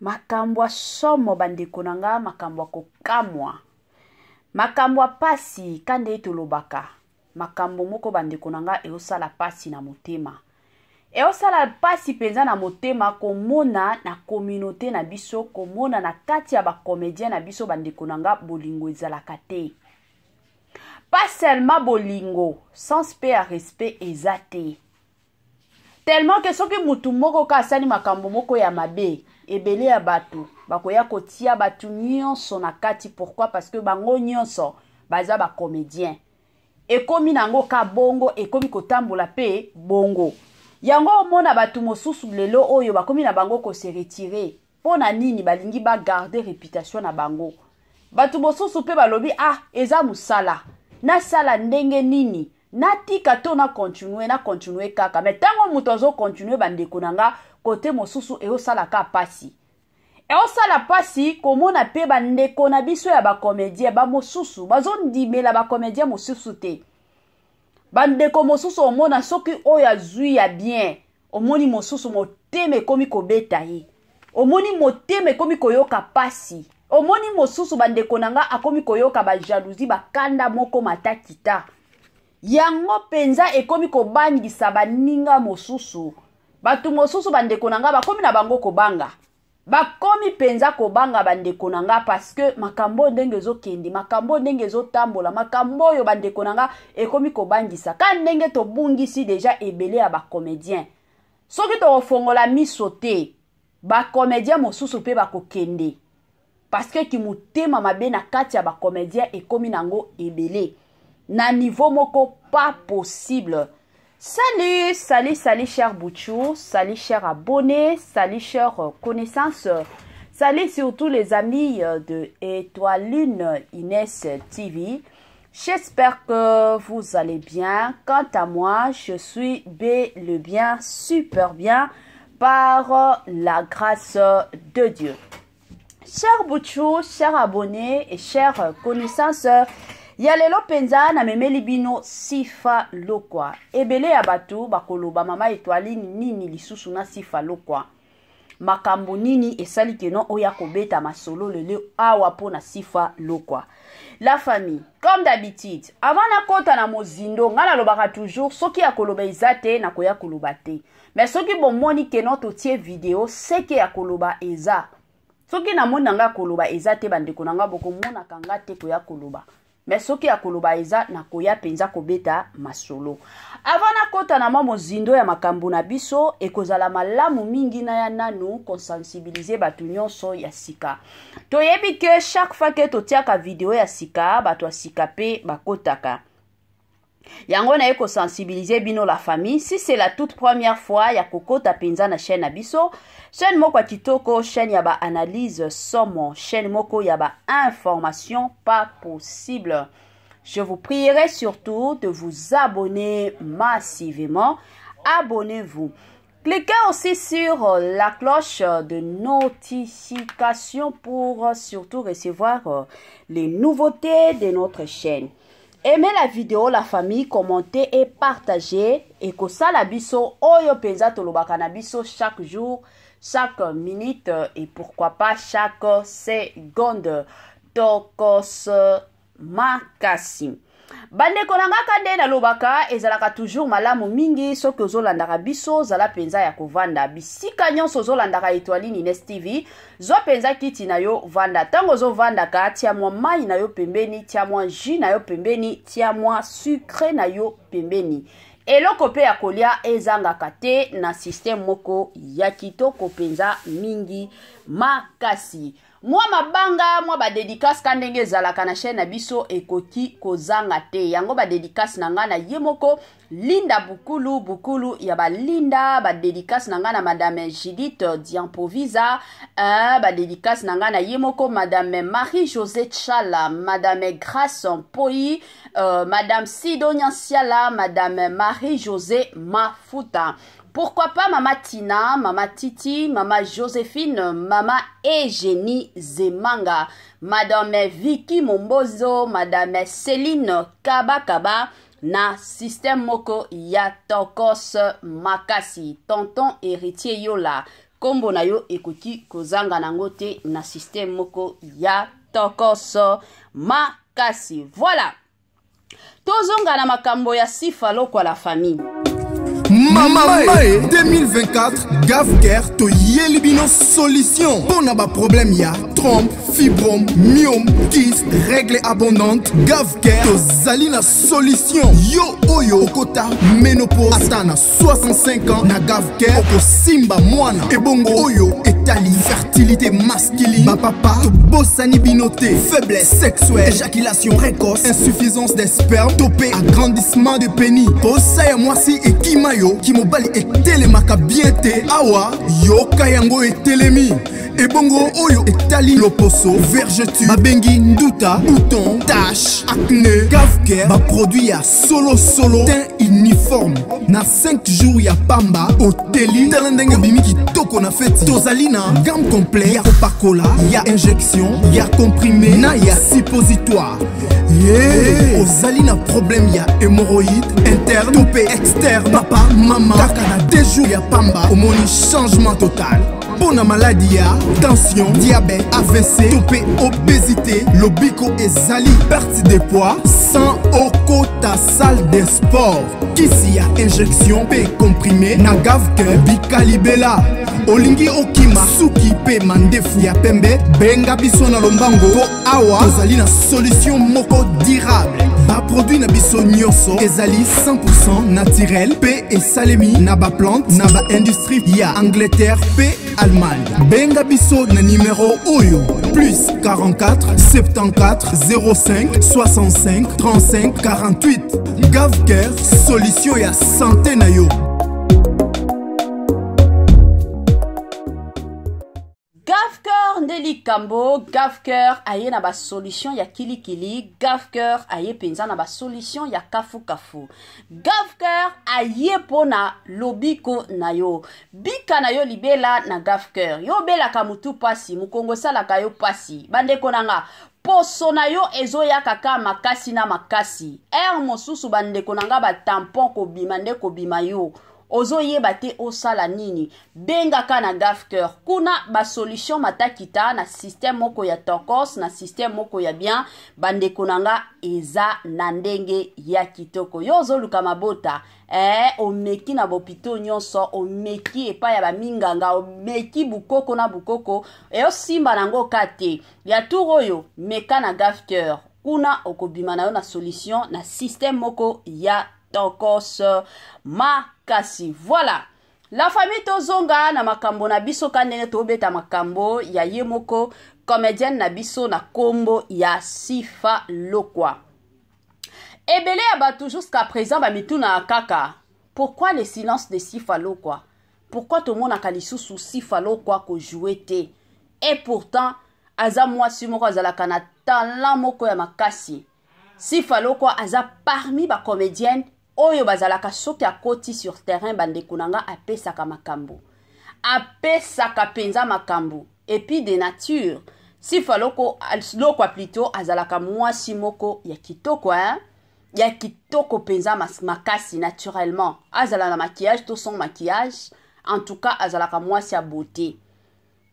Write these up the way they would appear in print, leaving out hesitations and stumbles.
Makambo ya somo bandeko na nga, makambo ya kokamwa, makambo ya pasi ka nde tolobaka makambo moko bandeko na nga eosala pasi na motema, eosala pasi mpenza na motema komona na communauté na biso, komona na kati ya bacomédien na biso bandeko na nga, bolingo ezalaka te. Pas seulement bolingo, sens mpe ya respect eza te. Tellement que soki mutu moko ka asali makambo moko ya mabe, ebele ya bato bakoya kotia bato nyonso na kati. Pourquoi? Parce que bango nyonso baza ba comédien. Ekomi nango ka bongo, ekomi kotambola pe bongo. Yango omona bato mosusu lelo oyo bakomi na bango ko se retirer. Mpo na nini? Balingi ba garder réputation na bango. Bato mosusu pe balobi, ah, eza mosala, nasala ndenge nini, natika to na continuer, na continuer kaka. Mais tango moto azo continuer, bandeko na nga, kote mosusu eosala ka pasi. Eosala pasi komona pe bandeko na biso ya ba comédien, ba mosusu bazondimela ba comédien mosusu te. Bandeko mosusu omona soki oyo azwi ya bien, omoni mosusu motema ekomi kobeta ye, omoni motema ekomi koyoka pasi, omoni mosusu bandeko na nga akomi koyoka ba jalousie, bakanda moko matakita. Yango mpenza ekomi kobangisa baninga mosusu. Bato mosusu bandeko na nga bakomi na bango kobanga, bakomi mpenza kobanga bandeko na nga, parce que makambo oyo ndenge ezokende, makambo oyo ndenge ezotambola, makambo oyo bandeko na nga ekomi kobangisa. Ka ndenge tobungisi deja ebele ya bacomédien, soki tokofongola miso te, bacomédien mosusu mpe bakokende, parce que kimotema mabe na kati ya bacomédien ekomi nango ebele na niveau moko pas possible. Salut, salut, salut cher Bouchou, salut cher abonné, salut cher connaissance, salut surtout les amis de Étoiline Inès TV. J'espère que vous allez bien. Quant à moi, je suis bel et bien, super bien, par la grâce de Dieu. Cher Bouchou, cher abonné et chère connaissance, ya lelo mpenza namemeli bino Sifa Lokwa. Ebele ya bato bakoloba, mama Étoiline, nini lisusu na Sifa Lokwa? Makambo nini esali keno oya kobeta masolo lelo awa mpo na Sifa Lokwa? La famille, comme d'habitude, avant nakota na mozindo, ngai nalobaka toujours, soki ya koloba eza te, nakoya koloba te. Mais soki bomoni keno totie video, seke ya koloba eza. Soki namoni na ngai koloba eza te, bandeko na ngai, bokomonaka ngai te koya koloba. Mais soki ya koloba eza, nakoya mpenza kobeta masolo. Avant nakota na mwa mozindo ya makambo na biso, ekozala malamu mingi na ya nanu kosensibiliser bato nyonso ya sika. Toyebi ke chaque fois ke totiaka video ya sika, bato ya sika pe bakotaka. Yango naye kosensibiliser bino la famille, si c'est la toute première fois ya kokota mpenza na chaîne na biso, chaîne moko ya kitoko, chaîne ya ba analyse somo, chaîne moko ya ba information pas possible. Je vous prierai surtout de vous abonner massivement. Abonnez-vous. Cliquez aussi sur la cloche de notification pour surtout recevoir les nouveautés de notre chaîne. Aimez la vidéo, la famille, commentez et partagez. Et kosala biso oyo penza tolobaka na biso chaque jour, chaque minute et pourquoi pas chaque seconde. Tokos makasi. Bandeko na nga, ka nde nalobaka, ezalaka toujours malamu mingi soki ozolandaka biso, zala mpenza ya kovanda bisika nyonso ozolandaka Étoiline Ines TV. Zwa mpenza kiti na yo, vanda. Ntango ozovandaka, tia mwa mai na yo pembeni, tia mwa jus na yo pembeni, tia mwa sucre na yo pembeni. Eloko mpe ya kolia ezangaka te na système moko ya kitoko mpenza mingi makasi. Mwa mabanga, mwa ba dédicace ka ndenge ezalaka na chaîne na biso ekoki kozanga te. Yango ba dédicace na nga na ye moko Linda Bukulu, Bukulu ya ba Linda, ba dédicace na nga na Madame Judith Diampovisa, ba dédicace na nga na ye moko Madame Marie-Josée Tchala, Madame Grace Mpoyi, Madame Sidonia Siala, Madame Marie-Josée Mafuta. Pourquoi pas Mama Tina, Mama Titi, Mama Joséphine, Mama Eugénie Zemanga, Madame Vicky Mombozo, Madame Céline Kabakaba, na système moko ya tokos makasi. Tonton Héritier Yola, Kombo na yo ekoki kozanga nango te na système moko ya tokoso makasi. Voilà. Tozonga na makambo ya Sifa Lokwa, la famille. Mama Mae 2024, Gavker toyeli bino solution mpo na baproblème ya trompe, fibrome, myome, kyste, règle abondante. Gavker tozali na solution. Yo oyo okota ménopause ata na 65 ans, na Gavker okosimba mwana. Ebongo oyo etali fertilité masculine, bapapa tobosani bino te. Faiblesse sexuelle, éjaculation précoce, insuffisance des sperme to mpe agrandissement de pénis, posa ya mwasi ekima yo, kimobali etelemaka bien te, awa yoka yango etelemi. Ebongo oyo etali loposo, vergeture babengi nduta, bouton, tache, acné, Gavker baproduit ya solosolo, teint uniforme na 5 jours ya pamba oteli. Tala ndenge obimi kitoko na feti. Tozali na gamme complet ya kopakola, ya injection, ya comprimé na ya suppositoire. Ye ozali na problème ya hémorroïde interne to mpe externe, papa, mama, kaka na 2 jours ya pamba omoni changement total. Mpo na maladi ya tension, diabète, AVC to mpe obésité, lobiko ezali, perte de poids sans okota salle de sport. Kisi ya injection mpe comprimé na Gavker bikalibela. Olingi okima suki mpe mandefu ya pembe, benga biso na lombango mpo awa tozali na solution moko durable. Baproduit na biso nyonso ezali 100 naturel mpe esalemi na baplante na baindustrie ya Angleterre mpe Allemagne. Benga biso na nimero oyo: plus 44 74 05 65 35 48. Gavker, solution ya santé na yo. Gavker nde likambo. Gavker aye na basolution ya kilikili. Gavker aye mpenza na basolution ya kafukafu. Gavker aye mpo na lobiko na yo. Bika na yo libela na Gavker. Yo obelaka motu pasi, mokongo esalaka yo pasi, bandeko na nga, poso na yo ezoya kaka makasi na makasi, ere mosusu, bandeko na nga, batampon kobima nde kobima, yo ozoyeba te osala nini, bengaka na Gavker. Kuna basolution matakita na système moko ya tokos, na système moko ya bien, bandeko na nga, eza na ndenge ya kitoko. Yo ozoluka mabota, omeki na bopito nyonso, omeki epai ya baminganga, omeki bukoko na bukoko, eosimba nango ka te. Ya tour oyo, meka na Gavker. Kuna okobima na yo na solution na système moko ya tokos makasi. Voilà, la famille, tozonga na makambo na biso ka ndenge tobeta makambo ya ye moko comédienne na biso na nkombo ya Sifa Lokwa. Ebele ya bato jusqu'à présent bamituna kaka: pourquoi le silence de Sifa Lokwa? Pourquoi tomonaka lisusu Sifa Lokwa kojouer te? Et pourtant aza mwasi moko azalaka na talent moko ya makasi. Sifa Lokwa aza parmi bacomédienne oyo bazalaka, soki akoti sur terrain, bandeko na nga, apesaka makambo, apesaka mpenza makambo. Et puis de nature, Sifa Loko, Lokwa plutôt, azalaka mwasi moko ya kitoko, hein? Ya kitoko mpenza makasi naturellement, azala na maquillage to sans maquillage, en tout cas azalaka mwasi ya beauté.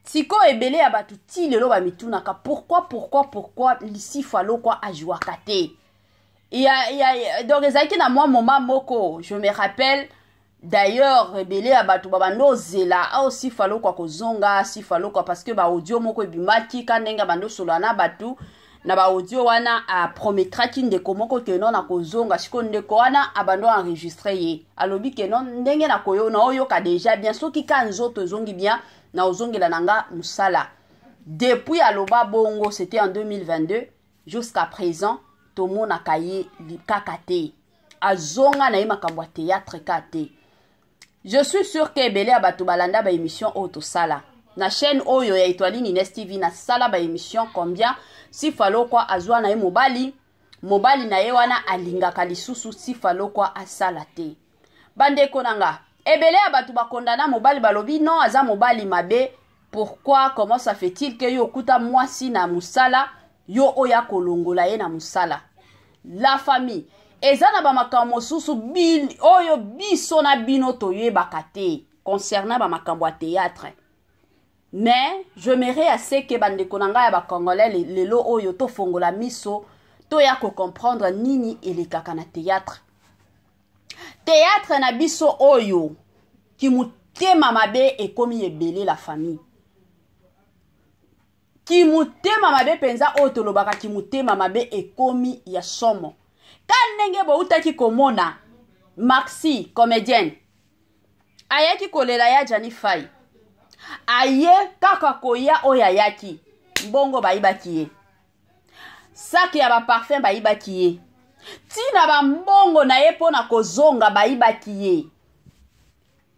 Sikoyo ebele ya bato ti lelo bamitunaka: pourquoi, pourquoi, pourquoi Sifa Lokwa ajwaka te? Ya, donc ezalaki na mwa moment moko, je me rappelle d'ailleurs, ebele ya bato babanda ozela ao Sifa Lokwa kozonga, Sifa Lokwa, parce que baaudio moko ebimaki ka ndenge banda osolola na bato. Na baaudio wana apromettraki ndeko moko ke non, na kozonga. Sikoyo ndeko wana abanda enregistrer ye, alobi ke non, ndenge naoyoka déjà bien, soki ka nzoto ezongi bien, na ozongela na nga mosala. Depuis aloba bongo, c'était en 2022, jusqu'à présent tomonaka ye kaka te, azonga na ye makambo ya théâtre ka te. Je suis sûr ke ebele ya bato balanda baémission oyo tosala na chaîne oyo ya Étoiline Ines TV. Nasala baémission combien Sifa Lokwa azwa na ye mobali. Mobali na ye wana alingaka lisusu Sifa Lokwa asala te. Bandeko na nga, ebele ya bato bakondana mobali, balobi non, aza mobali mabe. Pourquoi? Comment ça fait-il ke yo okuta mwasi na mosala, yo oyo akolongola ye na mosala? La famille, eza na bamakambo mosusu oyo biso na bino toyebaka te concernant bamakambo ya théâtre. Mais j'aimerais à ce que bandeko na ngai ya bacongolais lelo oyo tofongola miso, toya kocomprendre nini elekaka na théâtre. Théâtre na biso oyo kimutema mabe ekomi ebele, la famille. Kimutema mabe mpenza oyo tolobaka, kimutema mabe ekomi ya somo. Ka ndenge boutaki komona Maxi comédienne ayaki kolela ya Jani Fai, aye kaka koya oyo ayaki, mbongo bayibaki ye, saki ya baparfum bayibaki ye, ntina bambongo na ye mpo na kozonga bayibaki ye.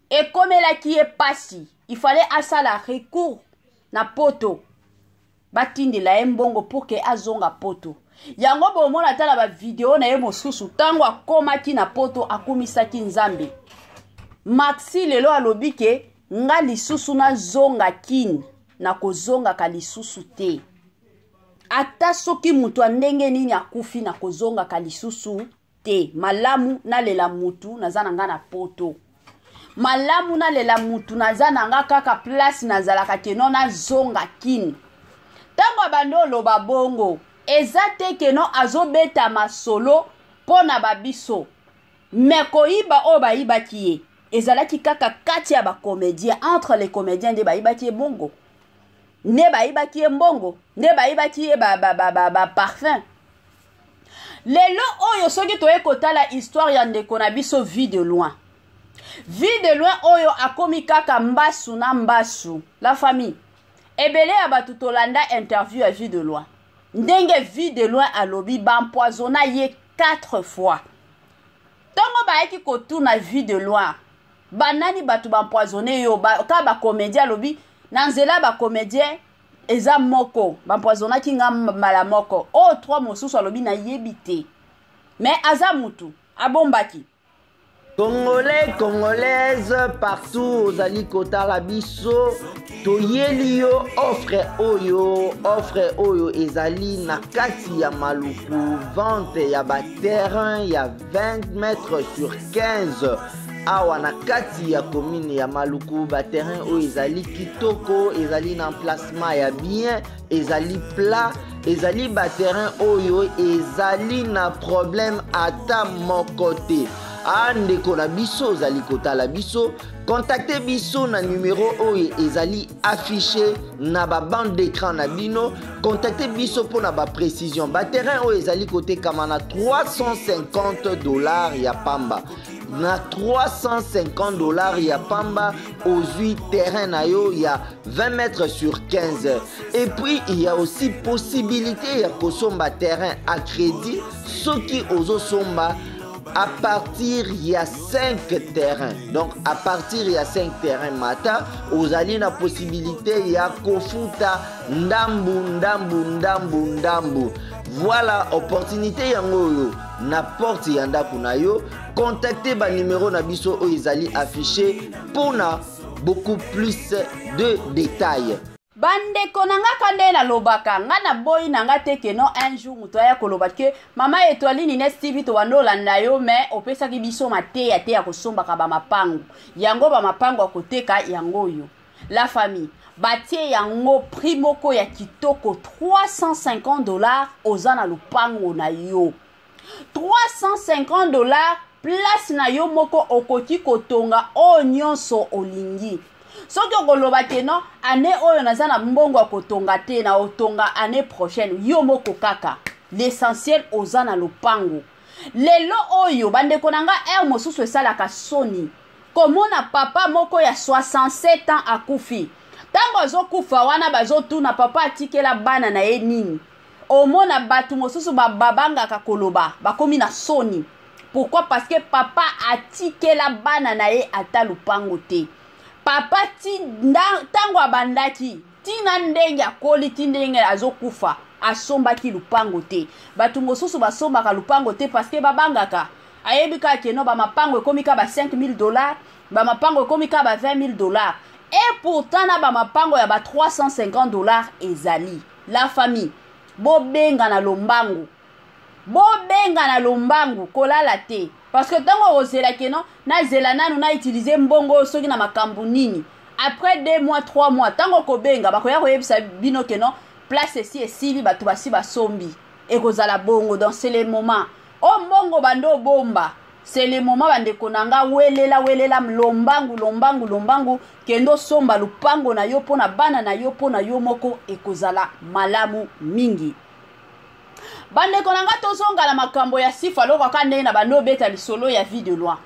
Ekomelaki ye pasi, il fallait asala recours na Poto, batindela ye mbongo pour que azonga Poto. Yango bomona ata na bavideo na ye mosusu, ntango akomaki na Poto akumisaki Nzambe. Maxi lelo alobi ke nga lisusu nazonga Kini, nakozongaka lisusu te. Ata soki moto ya ndenge nini akufi, nakozongaka lisusu te. Malamu nalela mutu naza na nga na Poto, malamu nalela mutu naza na nga kaka place nazalaka keno nazonga Kini. Ntango abandi oloba bongo, eza te keno azobeta masolo mpo na babiso, me koyiba oyo bayibaki ye ezalaki kaka kati ya bacomédien, entre les comédiens nde bayibaki ye bongo, nde bayibaki ye mbongo, nde bayibaki ye baparfum ba, ba, ba, ba Lelo oyo soki toye kotala histoire ya ndeko na biso Vie de Loin, Vie de Loin oyo akomi kaka mbasu na mbasu, la famille. Ebele ya bato tolanda interview ya Vie de Loin, ndenge Vie de Loin alobi baempoisonna ye 4 fois. Ntongo bayaki kotuna Vie de Loin banani bato baempoisonne yo ba, ka bacomédien, alobi na nzela ya bacomédien eza moko baempoisonnaki nga mbala moko, oyo trois mosusu alobi nayebi te, mais aza mutu abombaki. Congolais, Congolaise, partout ozali kotala biso, toyeli yo offre oyo. Offre oyo ezali na kati ya Maluku, vente ya baterrain ya 20 mètres sur 15 awa na kati ya commune ya Maluku. Baterrain oyo ezali kitoko, ezali na emplacement ya bien, ezali plat, ezali baterrain oyo ezali na problème ata moko te. A ndeko na biso ozali kotala biso, contacte biso na numero oyo ezali affiché na babande d'écran na bino. Contacte biso mpona baprécision. Baterrain oyo ezali kotekama na 350 $ ya pamba. Na 350 $ ya pamba, ozwi terrain na yo ya 20 mètres sur 15. Et puis il y a aussi possibilité ya kosomba terrain à crédit soki ozosomba à partir ya 5 terrains. Donc à partir ya 5 terrains mata, ozali na possibilité ya kofuta ndambu ndambu ndambu ndambu. Voilà opportunité yango oyo na porte ya ndako na yo. Contacte banumero na biso oyo ezali affiché mpona beaucoup plus de détails. Bandeko na nga, ka nde nalobaka, nga naboyi na nga te ke no un jour moto aya koloba ke mama Etoile Nines TV, tobanda olanda yo, me opesaki biso mateya te ya kosombaka bamapangu yango, bamapangu ya koteka yango oyo. La famille, batie yango prix moko ya kitoko, 350 $, oza na lopango na yo. 350 $, place na yo moko, okoki kotonga oyo nyonso olingi. Soki okoloba te non, année oyo naza na mbongo ya kotonga te, na otonga année prochaine, yo moko kaka. L'essentiel oza na lopango. Lelo oyo, bandeko na nga, heure mosusu esalaka soni komona papa moko ya 67 ans akufi. Ntango azokufa wana, bazotuna papa atikela bana na ye nini. Omona bato mosusu babangaka koloba, bakomi na soni. Pourquoi? Parce que papa atikela bana na ye ata lupango te. Papa ti ntango abandaki ntina ndenge akoli ti ndenge azokufa, asombaki lupango te. Bato mosusu basombaka lupango te parce que babangaka, ayebi kaka keno bamapango ekomi ka ba 5000 $, bamapango ekomi ka ba 20 000 $, et pourtant na bamapango ya ba 350 $ ezali. La famille, bobenga na lombangu, bobenga na lombangu, kolala te, parce que ntango okozela keno nazela nanu na utiliser mbongo oyo soki na makambo nini. Après 2 mois, 3 mois, ntango okobenga, bakoya koyebisa bino ke non, place esi esili, bato basi basombi. Ekozala bongo. Donc c'est le moment o mbongo bando obomba, c'est le moment, bandeko na nga. Welela, welela, lombangu, lombangu, lombangu, kende osomba lupango na yo mpo na bana na yo, mpo na yo moko, ekozala malamu mingi, bandeko na nga. Tozonga na makambo ya Sifa Lokwa. Kaka ndenge na bando obeta lisolo ya Vie de Loin,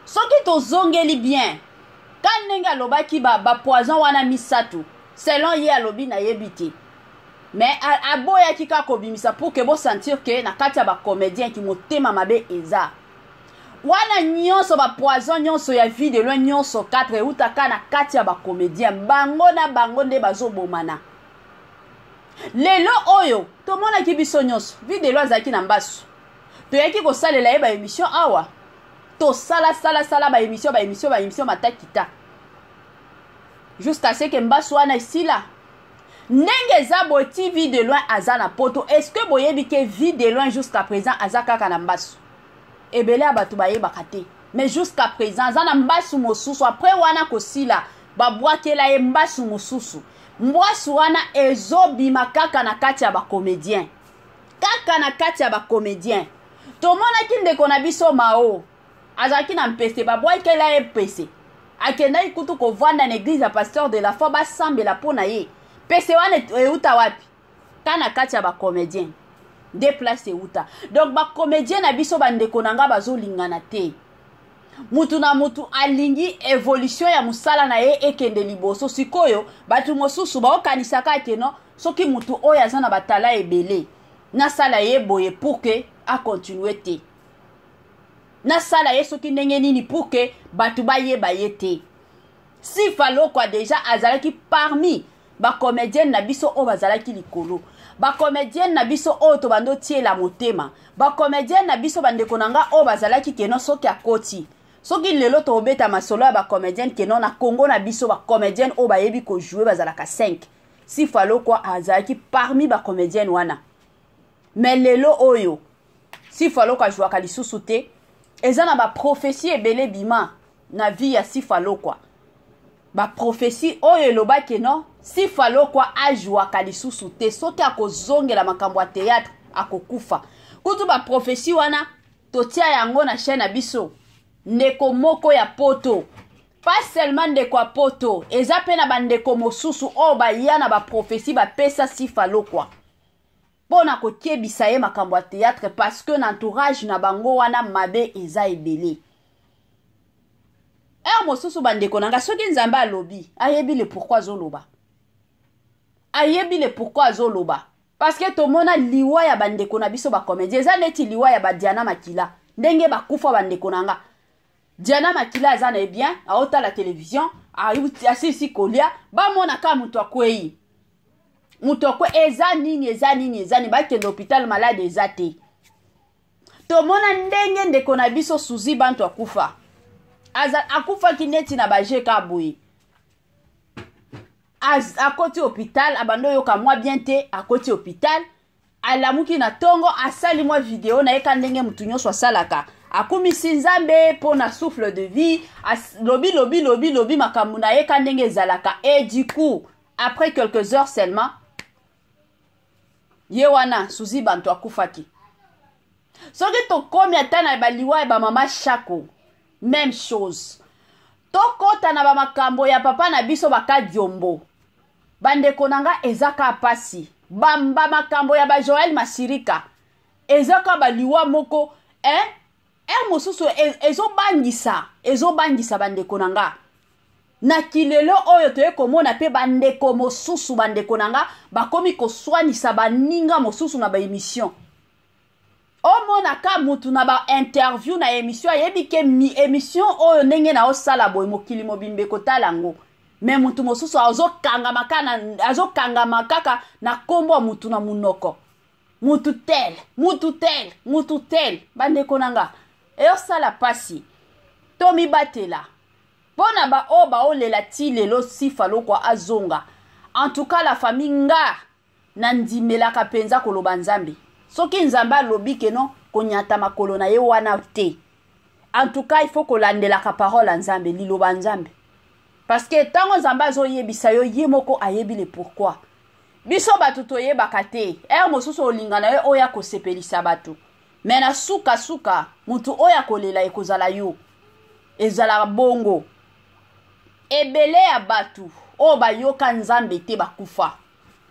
soki tozongeli bien ka ndenge alobaki bapoison ba wana misato, selon ye alobi, nayebi te, mais aboyaki kaka kobimisa pour ke bosentir ke na kati ya bacomédien ki motema mabe eza wana nyonso. Bapoison nyonso ya Vie de Loin nyonso 4 eutaka na kati ya bacomédien bango na bango nde bazobomana. Lelo oyo tomonaki biso nyonso, Vie de Loin azalaki na mbasu, toyaki kosalela ye baémission awa, tosala baémission, baémission, baémission, matakita, jusqu'à ce que mbasu wana esila. Ndenge eza boye ti Vie de Loin aza na Poto. Est ce que boyebi ke Vie de Loin jusqu'à présent aza kaka na mbasu? Ebele ya bato bayebaka te, mais jusqu'à présent aza na mbasu mosusu. Après wana kosila, babwakela ye mbasu mosusu. Mbwasu wana ezobima kaka na kati ya bacomédien, kaka na kati ya bacomédien. Tomonaki ndeko na biso Mao azalaki na mpese, babwakela ye mpese, akendaki kutu kovanda na église ya pasteur de la foi, basambela mpo na ye. Mpese wana euta wapi? Ka na kati ya bacomédien nde place euta. Donc bacomédien na biso, bandeko na nga, bazolingana te. Mutu na mutu alingi évolution ya mosala na ye ekende liboso. Sikoyo bato mosusu baokanisaka ake no, soki mutu oyo aza na batala ebele, nasala ye boye pour ke akontinue te, nasala ye soki ndenge nini pour ke bato bayeba ye te. Sifa Lokwa déjà azalaki parmi bacomédienne na biso oyo bazalaki likolo, bacomédienne na biso oyo tobanda otiela motema, bacomédienne na biso, bandeko na nga, oyo bazalaki keno soki akoti. Soki lelo tobeta masolo ya bacomédienne keno na Congo na biso, bacomédienne oyo bayebi kojouer bazalaka 5, Sifa Lokwa azalaki parmi bacomédienne wana. Mais lelo oyo Sifa Lokwa ajwaka lisusu te. Eza na baprophétie ebele bima na vie ya Sifa Lokwa, baprophétie oyo elobaki no, Sifa Lokwa ajwaka lisusu te, soki akozongela makambo ya théâtre akokufa. Kutu baprophétie wana totia yango na chaîne na biso. Ndeko moko ya Poto, pas seulement ndeko ya Poto, eza mpe na bandeko mosusu oyo baya na baprophétie bapesa Sifa Lokwa mpo na kokebisa ye makambo ya théâtre, parce que na entourage na bango wana mabe eza ebele. Heure mosusu, bandeko na nga, soki Nzambe alobi, ayebi le pourquoi azoloba, ayebi le pourquoi azoloba. Parce que tomona liwa ya bandeko na biso bacomédien, eza neti liwa ya badiana Makila, ndenge bakufa. Bandeko na nga, Diana Makila aza na ye bien, aotala télévision, asilisi kolia, bamona kaka moto akwei, moto akwe. Eza nini? Eza nini? Eza nini? Bakende hôpital, malade eza te. Tomona ndenge ndeko na biso Suzi Bantu akufa. Akufaki neti na baje ka boye. Akoti hôpital, abandi oyoka mwa bien te, akoti hôpital, alamuki na ntongo, asali mwa video na ye ka ndenge motu nyonso asalaka, akumisi Nzambe mpo na souffle de vie, lobi lobi lobi lobi makambo na ye ka ndenge ezalaka. Et du coup, après quelques heures seulement, ye wana Suzi Bantu akufaki. Soki tokomi ata na baliwa ya bamama Shako, même chose. Tokɔta na bamakambo ya papa na biso Bakadiombo, bandeko na nga, eza ka pasi. Bamba makambo ya bajoel Masirika, eza ka baliwa moko, hein? Heure mosusu ezobangisa, ezobangisa, bandeko na nga. Na kilelo oyo toye komona mpe bandeko mosusu, bandeko na nga, bakomi koswanisa baninga mosusu na baémission. Omonaka mutu na bainterview na émission, ayebi ke émission oyo ndenge na osala boye, mokili mobimba ekotala yango, me mutu mosusu azokangama kaka na nkombo ya mutu na munoko, mutu tel, mutu tel, mutu tel. Bandeko na nga, eyosala mpasi. Tomibatela mpo na baoyo baolela ti lelo Sifa Lokwa azonga. En tout cas, la famille, nga nandimelaka mpenza koloba Nzambe. Soki Nzambe alobi keno konyata makolo na ye wana te, en tout cas il faut kolandelaka parole ya Nzambe, liloba Nzambe. Parce que ntango Nzambe azoyebisa yo, ye moko ayebi le pourquoi. Biso bato toyebaka te. Heure mosusu olinga na yo oyo akosepelisa bato, me na sukasuka motu oyo akolela ekozala yo. Ezalaka bongo. Ebele ya bato oyo bayoka Nzambe te bakufa,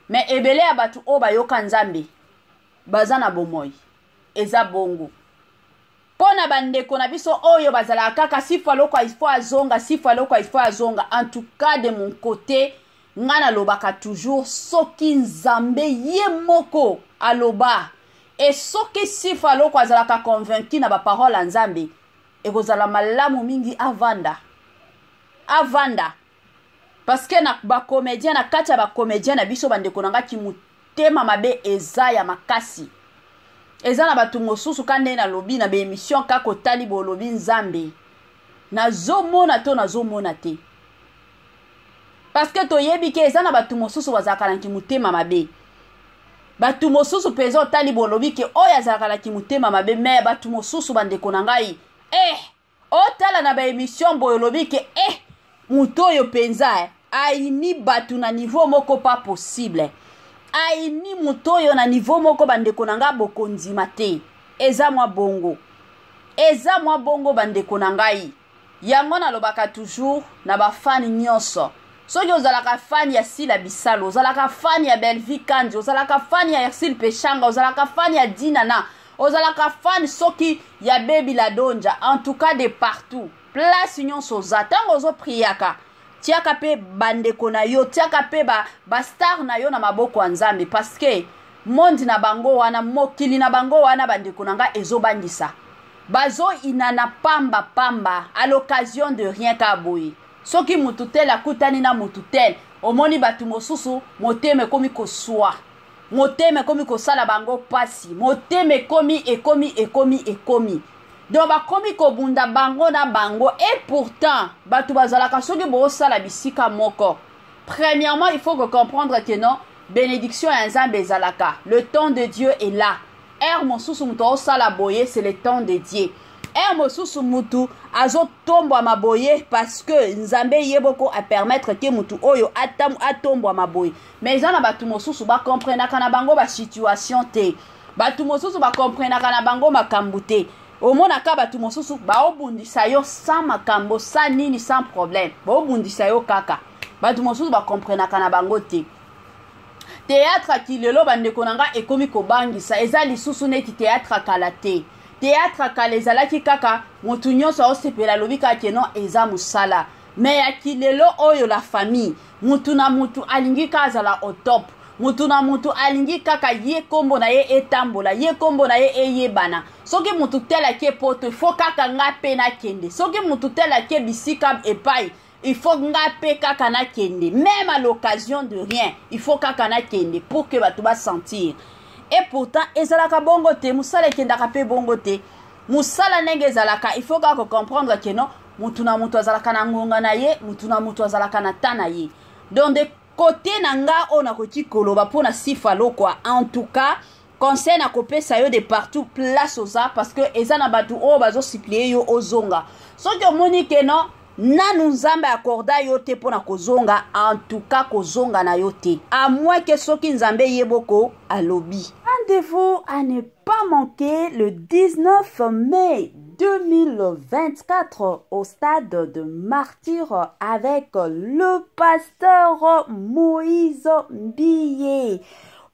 me ebele ya bato oyo bayoka Nzambe baza na bomoi. Eza bongo mpo na bandeko na biso oyo bazalaka kaka Sifa Lokwa il faut azonga, Sifa Lokwa il faut azonga. En tout cas, de mon côté, nga nalobaka toujours, soki Nzambe ye moko aloba e soki Sifa Lokwa azalaka convaincu na baparole ya Nzambe, ekozala malamu mingi avanda, avanda. Parce que na bacomédien, na kati ya bacomédien na biso, bandeko na nga, kimotema mabe eza ya makasi. Eza na bato mosusu ka nde nalobi na baémission, kaka otali bolobi Nzambe nazomona to nazomona te, parce que toyebi ke eza na bato mosusu bazalaka na kimotema mabe. Bato mosusu mpenza otali bolobi ke oyo azalaka na kimotema mabe. Me bato mosusu, bandeko na ngai, otala na baémission boye, olobi ke moto oyo mpenza aini bato na niveau moko pas possible. Aini moto oyo na niveau moko, bandeko na ngai, bokondima te. Eza mwa bongo, eza mwa bongo, bandeko na ngai. Yango nalobaka toujours na bafani nyonso: soki ozalaka fan ya Sila Bisalo, ozalaka fan ya Belvi Kandi, ozalaka fan ya Ersil Peshanga, ozalaka fan ya Dinana, ozalaka fan soki ya Bebi La Donja, en tout cas de partout, place nyonso oza, ntango ozopriaka, tiaka mpe bandeko na yo, tiaka mpe bastar ba na yo na maboko ya Nzambe, parce que monde na bango wana, mokili na bango wana, bandeko na nga, ezobangisa. Bazoinana pamba pamba, à l'occasion de rien. Ka boye, soki mutu tel akutani na mutu tel, omoni bato mosusu motema ekomi koswa, motema ekomi kosala bango pasi, motema ekomi ekomi ekomi ekomi, donc bakomi kobunda bango na bango. Et pourtant bato bazalaka, soki bosala bisika moko, premièrement il faut que comprendre que non, bénédiction ya Nzambe ezalaka, le temps de Dieu est là. Heure mosusu moto aosala boye, c'est le temps de Dieu. Heure mosusu mutu azotombwama boye parce que Nzambe ye moko apermettre ke mutu oyo atombwama boye. Mais eza na bato mosusu bakomprenaka na bango basituation te, bato mosusu bakomprenaka na bango makambo te. Omonaka bato mosusu baobundisa yo sans makambo, sans nini, sans problème, baobundisa yo kaka. Bato mosusu bakomprenaka na bango te. Théâtre kilelo, bandeko na nga, ekomi kobangisa. Eza lisusu neti théâtre kala te. Théâtre kala ezalaki kaka motu nyonso aosepela, alobi kaka ke non, eza mosala. Me ya kilelo oyo, la famille, mutu na mutu alingi kaka azala au top, mutu na mutu alingi kaka ye nkombo na ye etambola, ye nkombo na ye eyebana. Soki mutu tel ake Poto, ifo kaka nga mpe nakende. Soki mutu tel ake bisika epai, il faut nga mpe kaka nakende. Même à l'occasion de rien, il faut kaka nakende pour que bato basentir. Et pourtant ezalaka bongo te. Mosala ekendaka mpe bongo te. Mosala ndenge ezalaka, il faut kaka kocomprendre ke non, mutu na mutu azalaka na ngonga na ye, mutu na mutu azalaka na ta na ye. Donc de côté na nga, oyo nakoki koloba mpo na Sifa Lokwa, en tout cas conseil nakopesa yo de partout place oza, parce que eza na bato oyo bazosupplier yo ozonga, soki omoni ke non, nanu Nzambe akorda yo te mpo na kozonga, en tout cas kozonga na yo te, à moins ke soki Nzambe ye moko alobi. Rendez-vous à ne pas manquer le 19 mai 2024 au stade de Martyr avec le pasteur Moïse Mbiye.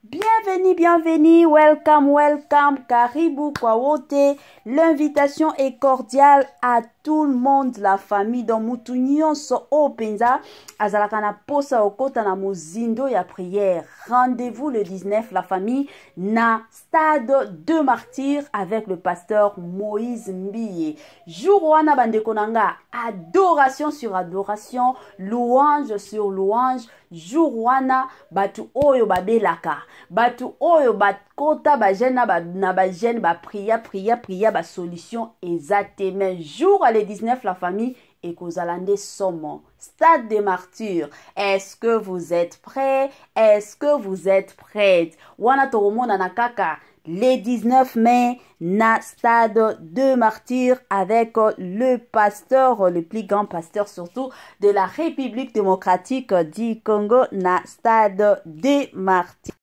Bienvenue, bienvenue, welcome, welcome, karibu kwa wote. L'invitation est cordiale à tout le monde, la famille. Donc mutu nyonso oyo mpenza azalaka na posa okota na mozindo ya prière. Rendez-vous le 19, la famille, na stade de Martyr avec le pasteur Moïse Mbiye. Jour wana, bandeko na nga, adoration sur adoration, louange sur louange. Jour wana, bato oyo babelaka, bato oyo bakota bajeûne na bajeûne, baprier, prier, prier, basolution eza te, mais jour le 19, la famille, ekozala nde somo. Stade de Martyr, est-ce que vous êtes prêts? Est-ce que vous êtes prête? Wana tokomonana kaka. Le 19 mai na Stade de Martyrs avec le pasteur, le plus grand pasteur surtout de la République démocratique du Congo na Stade des Martyrs.